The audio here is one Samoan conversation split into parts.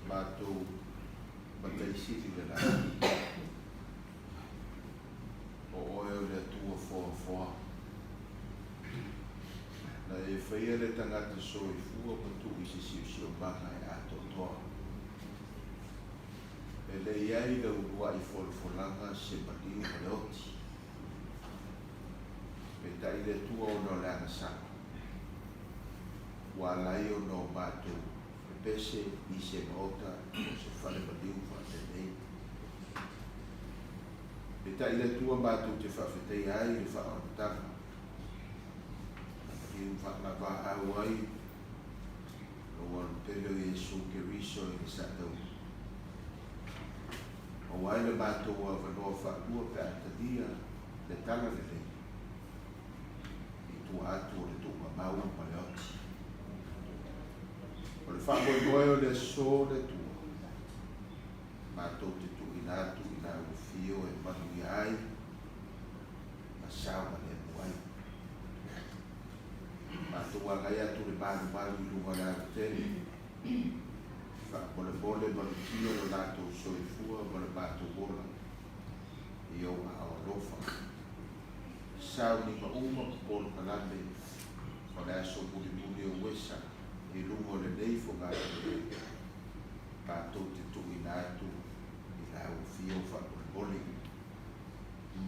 Matou Matai Sili i le lagi, o Oe o le Atua foafoa. Na e faia le tagata soifua ma tuu i se siosiomaga e atoatoa. E le i ai le uluai folafolaga se maliu ma le oti. Peitai le Atua ona o le agasala, ua ala ai ona o matou pepese i se maota o se fale maliu faapenei. Peitai le Atua matou te faafetaia ai le faaolataga, na maliu faalavaau ai lou alu pele o Iesu Keriso i le saatauli. Maua ai le matou avanoa faalua pe a talia le tala lelei i tua atu o le tuumamau ma le oti. O le faamoemoe o le aso le Atua, matou te tuuina atu i lau afio e manuia ai ma saogalemu ai. Matou agai atu le malumalu i luga o le alatele, faamolemole malutia lo latou soifua ma le matou ola i ou aao alofa. Sauniga uma ma polokalame o le aso mulimuli o Uesa i luga o lenei fogafoga, matou te tuuina atu i lau afio faamolemole.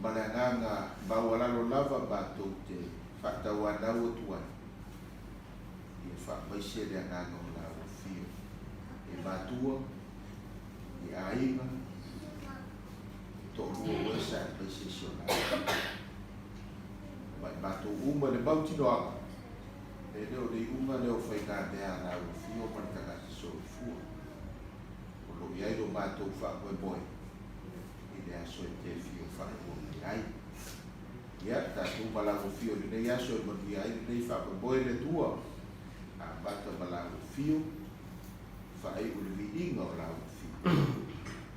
Ma le agaga maualalo lava matou te faatauanau atu ai, ia faamaise le agaga o lau afio e matua, i aiga, toalua o Esa aemaise si o latou. Ma i matou uma i le mautinoaga, e le o le iuga lea o faigamea a lau afio ma le tagata soifua. O lo o i ai lo matou faamoemoe i le aso e te afio faalua mai ai. Ia, tatou ma lau afio i lenei aso e manuia ai lenei faamoemoe le Atua. Amata ma lau afio, faaiu i le viiga o lau afio,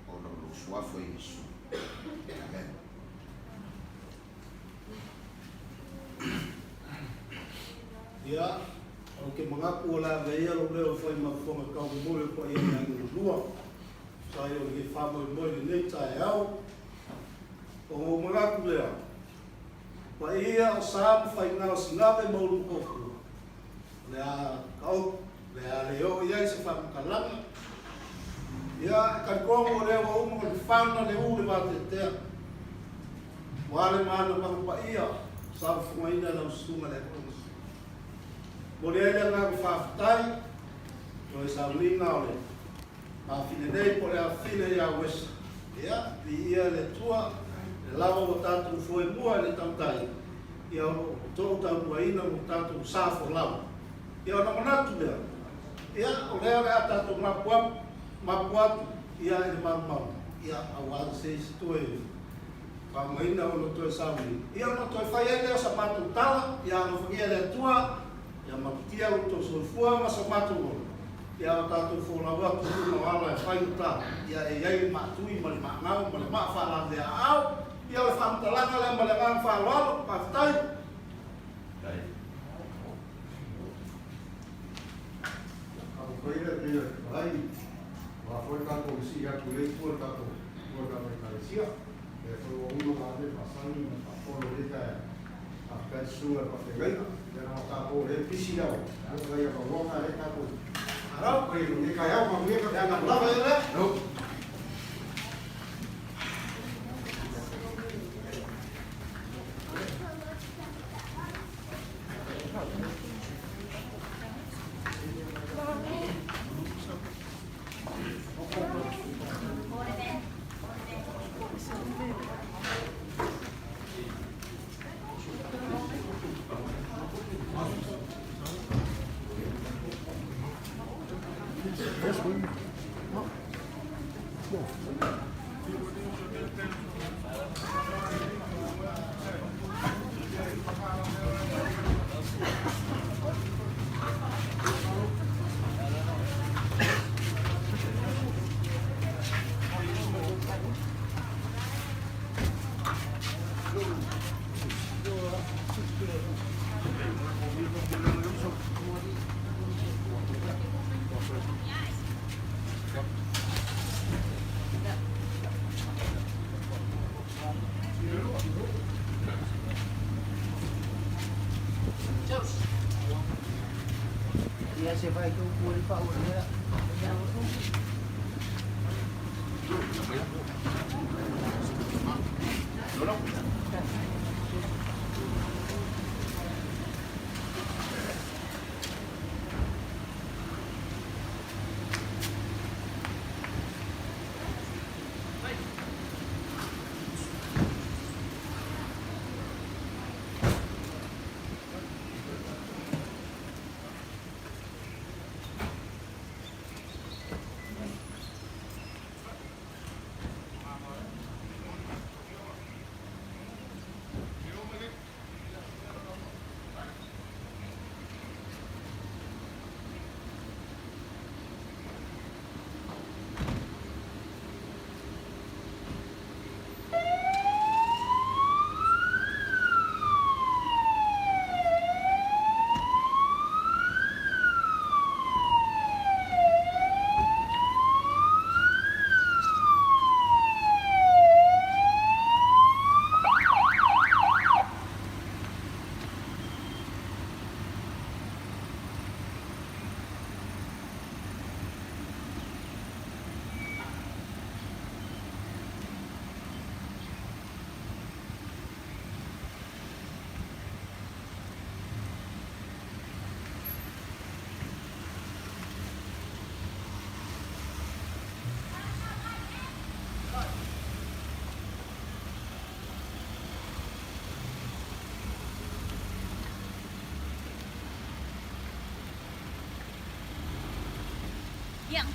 ona o lou Suafa Iesu. Amen. Ia, ou te manatu o le a avea ia lou leo e fai ma fofoga taumolimoli o paia i aiga na lua. Tusa ai o lenei faamoemoe i lenei taeao. Ona ou manatu lea, paia o sa ma faiga o Sinave ma Ulutofu, o le a taoto, o le a le oo i ai se faamatalaga. Ia, e talitonu o lea ua uma ona fana le u i le vateatea, ua ale ma ana vaga paia sa fofogaina e lau susuga i le Aekonisi. Momoli ai le agaga faafetai mo le sauniga o le mafine nei po o le afafine ia Uesa. Ia, viia le Atua, le lava ua tatou foemua i le tautai, ia o lo o outou tautuaina lo tatou sa folau. Ia ona manatu lea, ia o lea o le a tatou mapu atu, mapu atu ia i le maumau, ia aua se isi toe faaugaina o lo toe sauni. Ia ona toe fai ai lea o sa matou tala, ia alofagia le Atua, ia malutia lo outou soifua ma sa matou ola, ia o tatou folau atu i luga o ala e faigata, ia e i ai le maatui ma le maagau ma le maa faalavea-aao. Ia o le faamatalaga lea ma le agaga faaaloalo. Faafetai. Lava ia lea. Ia se vai tu puli pa ua. Yang